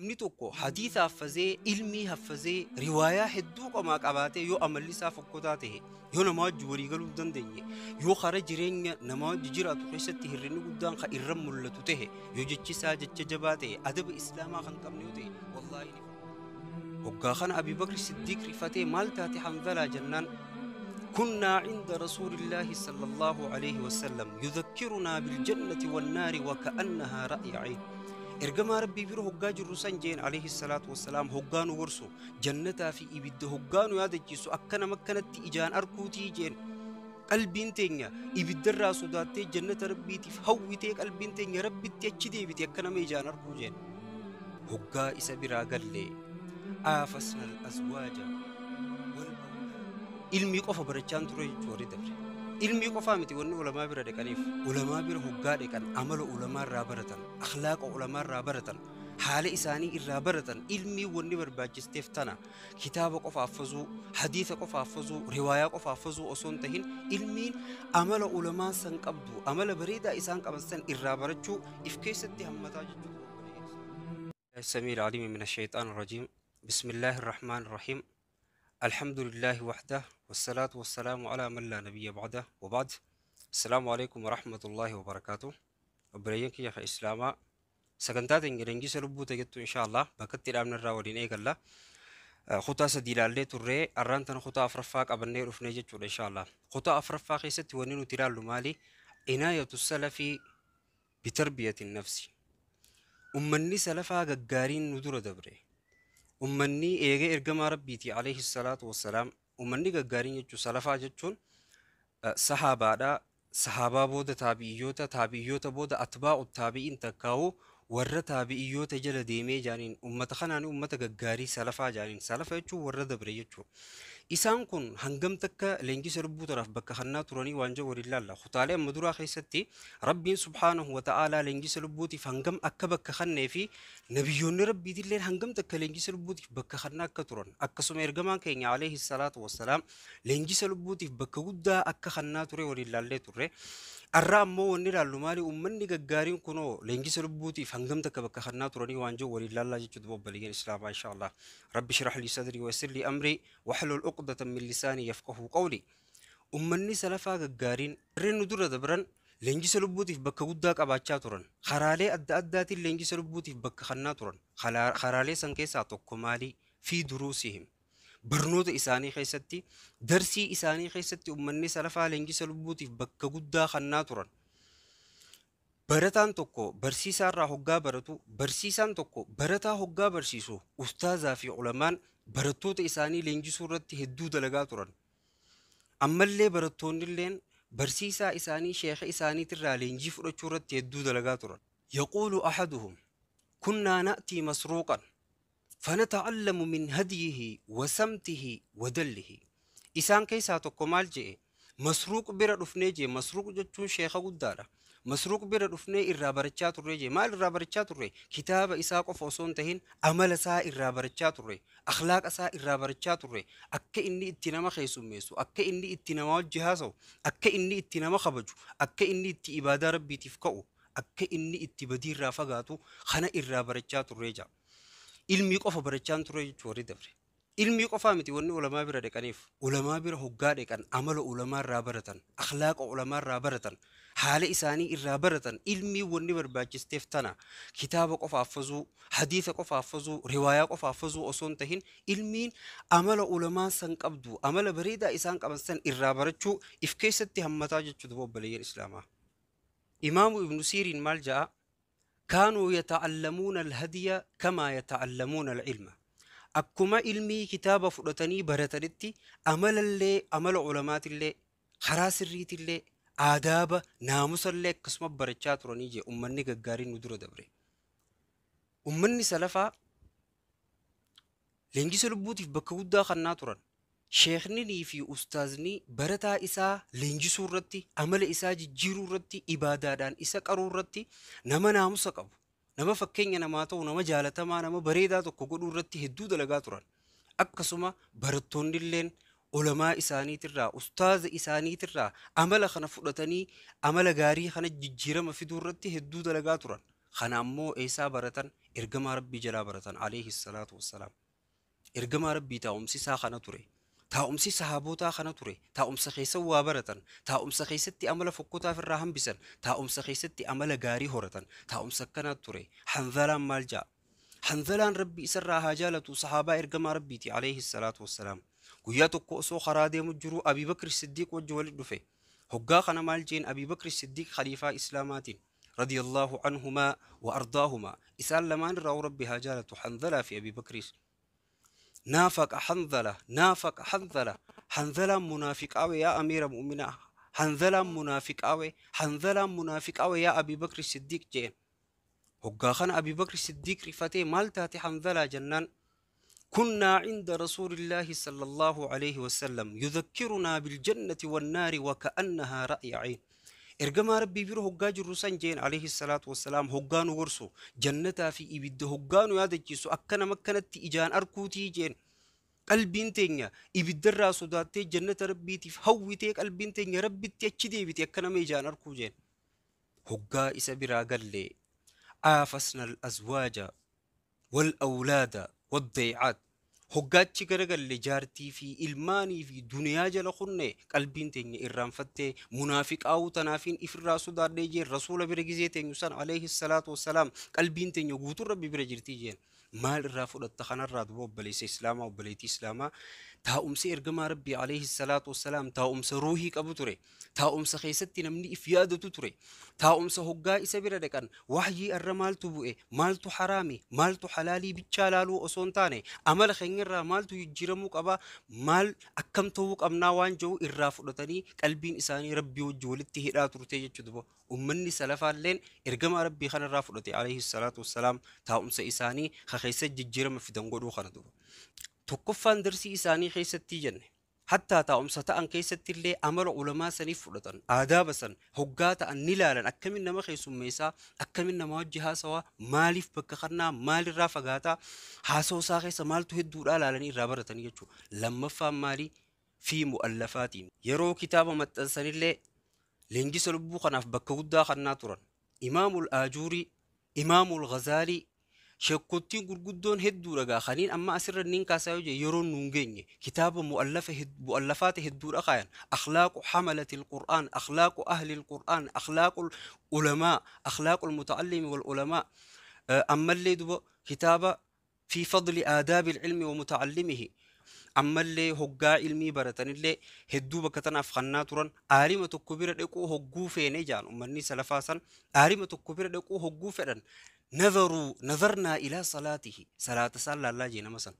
Namni tokko hadiisa haffazee, ilmii haffazee, riwaayaa hedduu qomaa qabaatee yoo amalli isaa fokkotaa ta'e, yoo nama wajji walii galuu hin dandeenye, yoo kara jireenya nama wajji jiraatu keessatti hir'inni guddaan kan irra mul'atu ta'e, yoo jechi isaa jecha jabaa ta'e, adaba islaamaa kan qabne yoo ta'e, wallaahi ni fokkata. Hoggaa kana Abii Bakri Siddiiq rifatee maal taate Hanzalaa jennaan كنا عند رسول الله صلى الله عليه وسلم يذكرنا بالجنة والنار وكأنها رأي عين. Ergamaa Rabbii bira hoggaa jirru san jeen alayhi salaatu wassalaam hoggaa nu gorsu jannataa fi ibidda hoggaa nu yaadachiisu akka nama akkanatti ijaan arkuutii jeen qalbiin teenya ibiddarraa sodaattee jannata Rabbiitiif hawwitee qalbiin teenya Rabbitti achi deebite akka nama ijaan arkuu jeen. Hoggaa isa biraa galle aafasna al-azwaaja wal awlaad. Ilmii qofa barachaan ture jechuu warri dabre. Ilmii qofaa miti wanni ulamaa bira dhaqaniif. Ulamaa bira hoggaa dhaqan amala ulamaa irraa baratan, akhlaaqa ulamaa irraa baratan, haala isaanii irraa baratan. Ilmii wanni barbaachisteef tana kitaaba qofa haffazuu, hadiisa qofa haffazuu, riwaayaa qofa haffazuu osoo hin tahin ilmiin amala ulamaa san qabdu, amala bareedaa isaan qaban san irraa barachuu if keessatti hammataa jechuudha. السميع العليم من الشيطان الرجيم بسم الله الرحمن الرحيم الحمد لله وحده والصلاة والسلام على من لا نبي بعده وبعد السلام عليكم ورحمة الله وبركاته. Obboleeyyan kiyya ka Islaamaa, sagantaa teenya leenjisa lubbuu ta'ettu insha Allah bakkatti dhaabne irraa waliin eegalla. Kutaa sadii ilaallee turree arraan tana kutaa afuraffaa qabannee dhufnee jechuudha insha Allah. Kutaa afuraffaa keessatti wanni nuti ilaallu maali? Inaayatu salafii bitarbiyatin nafsi. Ummanni salafaa gaggaariin nu dura dabre. Ummanni eegee ergamaa Rabbiiti alayhi salaatu wassalaam. Ummanni gaggaariin jechuun salafaa jechuun sahaabaadha. Sahaabaa booda taabi'iyyoota, taabi'iyyoota booda atbaa'u taabi'iin takkaa'u warra taabi'iyyoota jala deemee jaaniin ummata kanaan ummata gaggaarii salafaa jaaniin. Salafa jechuun warra dabre jechuudha. Isaan kun hangam takka leenjisa lubbuu tanaaf bakka kannaa turanii waan jedhu waliin laalla. Kutaalee amma duraa keessatti Rabbiin subhaanahu wa ta'aalaa leenjisa lubbuutiif hangam akka bakka kannee fi nabiyyoonni Rabbiitillee hangam takka leenjisa lubbuutiif bakka kannaa akka turan. Akkasuma ergamaan keenya alayhi salaatu wassalaam leenjisa lubbuutiif bakka guddaa akka kannaa ture waliin laallee turre. Arra ammoo wanni ilaallu maali? Uummanni gaggaariin kunoo leenjisa lubbuutiif hangam takka bakka kannaa turanii waan jiru waliin laallaa jechuudha obboleeyyan Islaamaa insha Allah. Rabbi shrah li sadri wa yassir li amri wahlul uqdatan min lisaani yafqahu qawli. Uummanni salafaa gaggaariin warreen nu dura dabran leenjisa lubbuutiif bakka guddaa qabaachaa turan. Karaalee adda addaatiin leenjisa lubbuutiif bakka kannaa turan. Karaalee san keessaa tokko maali? Fi duruusihim. Barnoota isaanii keessatti, darsii isaanii keessatti uummanni salafaa leenjisa lubbuutiif bakka guddaa kannaa turan. Barataan tokko barsiisaa irraa hoggaa baratu, barsiisaan tokko barataa hoggaa barsiisu, ustaazaa fi ulamaan barattoota isaanii leenjisuu irratti hedduu dalagaa turan. Ammallee barattoonnilleen barsiisaa isaanii sheeka isaaniitirraa leenjii fudhachuu irratti hedduu dalagaa turan. Yaquulu ahaduhum kunnaa na'tii masruuqan fanata'allamu min hadyihi wa samtihi wa dallihi. Isaan keessaa tokko maal je'e? Masruuq bira dhufnee jee. Masruuq jechuun sheeka guddaadha. Masruuq bira dhufnee irraa barachaa turre jee. Maal irraa barachaa turre? Kitaaba isaa qofa osoo hin tahin amala isaa irraa barachaa turre. Akhlaaqa isaa irraa barachaa turre. Akka inni itti nama keessummeessu, akka inni itti nama wajji haasa'u, akka inni itti nama kabaju, akka inni itti ibaadaa Rabbiitiif ka'u, akka inni itti badii irraa fagaatu kana irraa barachaa turre jaa. Ilmii qofa barachaan ture jechuu warri dabre. Ilmii qofaa miti wanni ulamaa bira dhaqaniif. Ulamaa bira hoggaa dhaqan amala ulamaa irraa baratan, akhlaaqa ulamaa irraa baratan, haala isaanii irraa baratan. Ilmii wanni barbaachisteef tana kitaaba qofa haffazuu, hadiisa qofa haffazuu, riwaayaa qofa haffazuu osoo hin tahin ilmiin amala ulamaa san qabdu, amala bareedaa isaan qaban san irraa barachuu if keessatti hammataa jechuudha obboleeyyan Islaamaa. Imaamu Ibnu Siiriin maal ja'a? Kaanuu yata'allamuuna al-hadiya kamaa yata'allamuuna al-ilma. Akkuma ilmii kitaaba fudhatanii baratanitti amalallee amala ulamaatillee karaa sirriitillee aadaaba naamusallee akkasuma barachaa turanii jee ummanni gaggaariin nu dura dabre. Ummanni salafaa leenjisa lubbuutiif bakka guddaa kannaa turan. Sheekninii fi ustaazni barataa isaa leenjisuu irratti, amala isaa jijjiiruu irratti, ibaadaadhaan isa qaruu irratti nama naamusa qabu, nama fakkeenya namaa ta'u, nama jaalatamaa, nama bareedaa tokko godhuu irratti hedduu dalagaa turan. Akkasuma barattoonnilleen ulamaa isaaniitirraa, ustaaza isaaniitirraa amala kana fudhatanii amala gaarii kana jijjiirama fiduu irratti hedduu dalagaa turan. Kana ammoo eessaa baratan? Ergamaa Rabbii jalaa baratan alayhi salaatu wassalaam. Ergamaa Rabbii taa'umsi isaa kana ture. Taa'umsi sahaabootaa kana ture. Taa'umsa keessa waa baratan. Taa'umsa keessatti amala fokkotaa ofirraa hambisan. Taa'umsa keessatti amala gaarii horatan. Taa'umsa akkanaa ture. Hanzalaan maal ja'a? Hanzalaan Rabbi isarraa haa jaalatu sahaabaa ergamaa Rabbiiti alayhi salaatu wassalaam. Guyyaa tokko osoo karaa deemu jiru Abii Bakri Siddiiq wajji walitti dhufe. Hoggaa kana maal jeen Abii Bakri Siddiiq khaliifaa Islaamaatiin radiyallahu anhumaa wa ardaahumaa isaan lamaan irraa Rabbi haa jaalatu Hanzalaa fi Abii Bakriis. Naafaqa Hanzala, naafaqa Hanzala, Hanzalaan munaafiqaawe yaa amiira mu'minaa, Hanzalaan munaafiqaawe, Hanzalaan munaafiqaawe yaa Abii Bakri Siddiiq jeen. Hoggaa kana Abii Bakri Siddiiq rifatee maal taate Hanzalaa jennaan كنا عند رسول الله صلى الله عليه وسلم يذكرنا بالجنة والنار وكأنها رأي عين. إرجما ربي بيرو هجا جروسان جين عليه الصلاة والسلام هجان ورسو جنة في إبد هجان يادجيسو أكنا مكنت إجان أركوتي جين قلبين تينيا إبد الراسو داتي جنة ربي تفهوتي قلبين تينيا ربي تيتشدي بتي أكنا ميجان أركو جين هجا إسبرا قال لي عافسنا الأزواج والأولاد والضيعات hoggachi garagalle jaartii fi ilmaanii fi duniyaa jala kunne qalbiin teenya irraanfattee munaafiqaa'uu tanaafiin ifirraa sodaadhee jeen rasuula bira gizee teenyu san alayhi salaatu wassalaam qalbiin teenya guutuun rabbi bira jirtii jeen maal irraa fudhatta kanarraa duba obboleessa islaamaa obboleettii islaamaa taa'umsi ergamaa rabbii alayhi salaatu wassalaam taa'umsa ruuhii qabu ture taa'umsa keessatti namni if yaadatu ture taa'umsa hoggaa isa bira dhaqan wahyii irra maaltu bu'e maaltu haraami maaltu halaalii bichaa laaluu osoo hin taane amala keenyarraa maaltu jijjiiramuu qaba maal akkam ta'uu qabnaa waan jiru irraa fudhatanii qalbiin isaanii rabbii wajji walitti hidhaa turte jechuudha. Ummanni salafaalleen ergamaa rabbii kanarraa fudhate alayhi salaatu wassalaam taa'umsa isaanii keessa jijjiirama fidan godhuu kana duba. Tokkoffaan darsii isaanii keessatti jenne hattaa taa'umsa ta'an keessatti illee amala ulamaa saniif fudhatan aadaaba san hoggaa ta'an ni laalan akkamiin nama keessummeessaa akkamiin nama wajji haasawaa maaliif bakka kannaa maalirraa fagaataa haasawaa isaa keessa maaltu hedduudhaa laalanii irraa baratanii jechuudha. Lammaffaan maalii fi mu'allafaatiin yeroo kitaaba maxxansanillee leenjisa lubbuu kanaaf bakka guddaa kannaa turan. Imaamul Aajuurii, Imaamul Ghazaalii, sheekottiin gurguddoon hedduu dhagaa kaniin amma asirra niin kaasaa yoo jee yeroo nuun geenye kitaaba mu'allafaata hedduudha kaayan akhlaaqu hamalatil qur'aan akhlaaqu ahlil qur'aan akhlaaqul ulamaa akhlaaqul muta'allimi wal ulamaa ammallee duba kitaaba fi fadli aadaabil ilmi wa muta'allimihi ammallee hoggaa ilmii baratanillee hedduu bakka tanaaf kannaa turan aalima tokko bira dhaquu hogguu feene jaan ummanni salafaa san aalima tokko bira dhaquu hogguu fedhan نظروا نظرنا إلى صلاته صلاة صلى الله جينا مثلا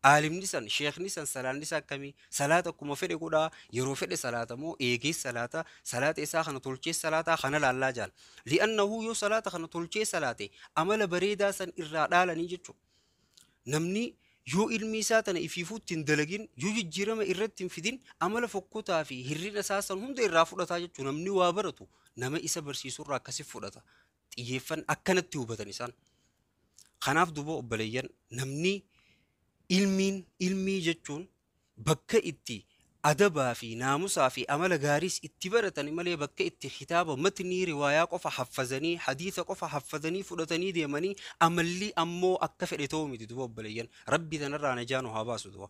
عالمني سن شيخني سن صلاة سن كمي صلاة كم فرق كودا يرو فرق صلاة مو إيجي صلاة صلاة إسا خنا تلشي صلاة خنا الله جال لأنه يو صلاة خنا تلشي صلاة عمل بريدة سن إرادة لنيجتشو نمني yoo ilmi isaa tana ifiifuu ittiin dalagin yoo jijjiirama irratti hin fidin amala fokkotaa fi hirrina isaa san hunda irraa fudhataa jechuun namni waa baratu nama isa barsiisurraa akkasi fudhata xiyyeeffan akkanatti hubatan isaan. Kanaaf duuba obboleeyyan namni ilmiin ilmii jechuun bakka itti adabaa fi naamusaa fi amala gaariis itti baratan malee bakka itti kitaaba matnii riwaayaa qofa haffazanii hadiisa qofa haffazanii fudhatanii deemanii amalli ammoo akka fedhe ta'uu miti duuba obboleeyyan rabbi tanarraa najaa nu haa baasu duuba.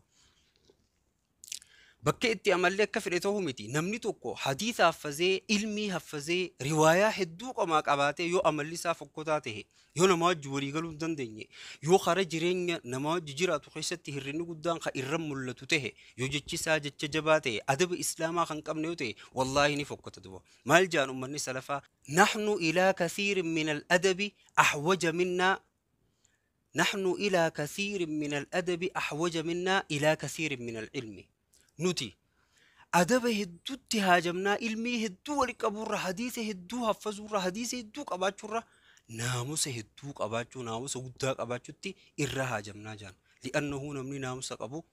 Bakka itti amalli akka fedhe ta'uu miti namni tokko hadiisa haffazee ilmii haffazee riwaayaa hedduu qomaa qabaatee yoo amalli isaa fokkotaa ta'e yoo nama wajji walii galuu hin dandeenye yoo kara jireenya nama wajji jiraatu keessatti hirrinni guddaan kan irra mul'atu ta'e yoo jechi isaa jecha jabaa ta'e adaba islaamaa kan qabne yoo ta'e wallaahi ni fokkota duba maal jaan ummanni salafaa nahnu ilaa kathiirin min al-adabi ahwaja minnaa نحن إلى كثير من الأدب أحوج منا إلى كثير من العلم nuti adaba hedduutti haajamnaa ilmii hedduu wali qabuurra hadiisa hedduu haffazuurra hadiisa hedduu qabaachuurra naamusa hedduu qabaachuu naamusa guddaa qabaachuutti irra haajamnaa jaan li'annahu namni naamusa qabu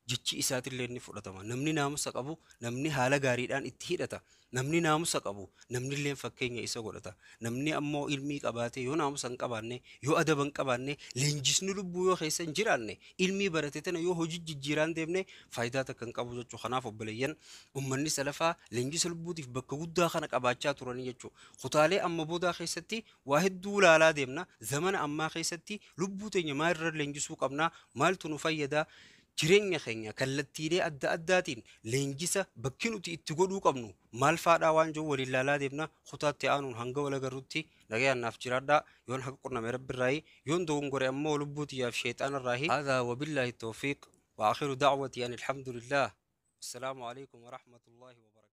Jechi isaatillee ni fudhatama. Namni naamusa qabu namni haala gaariidhaan itti hidhata. Namni naamusa qabu namnillee fakkeenya isa godhata. Namni ammoo ilmii qabaate yoo naamusa hin qabaanne, yoo adaba hin qabaanne, leenjisni lubbuu yoo keessa hin jiraanne, ilmii barate tana yoo hojii jijjiiraan deemne, faayidaa takka hin qabu jechuudha. Kanaaf obboleeyyan, ummanni salafaa leenjisa lubbuutiif bakka guddaa kana qabaachaa turanii jechuudha. Kutaalee amma boodaa keessatti waa hedduu ilaalaa deemna. Zamana ammaa keessatti lubbuu teenya maalirra leenjisuu qabnaa? Maaltu nu fayyadaa? Jireenya keenya kallattiilee adda addaatiin leenjisa bakki nuti itti godhuu qabnu maal faadhaa waan jiru waliin ilaalaa deemna. Kutaatti aanuun hanga wal agarrutti nagayaan naaf jiraadhaa. Yoon haqa qunname Rabbirraayi, yoon dogongore ammoo lubbuu tiyyaaf sheexaanarraahi. Haadhaa wabillaahi tawfiiq wa akhiru da'watii an alhamdulillah. Assalaamu alaikum wa rahmatullaahi wa.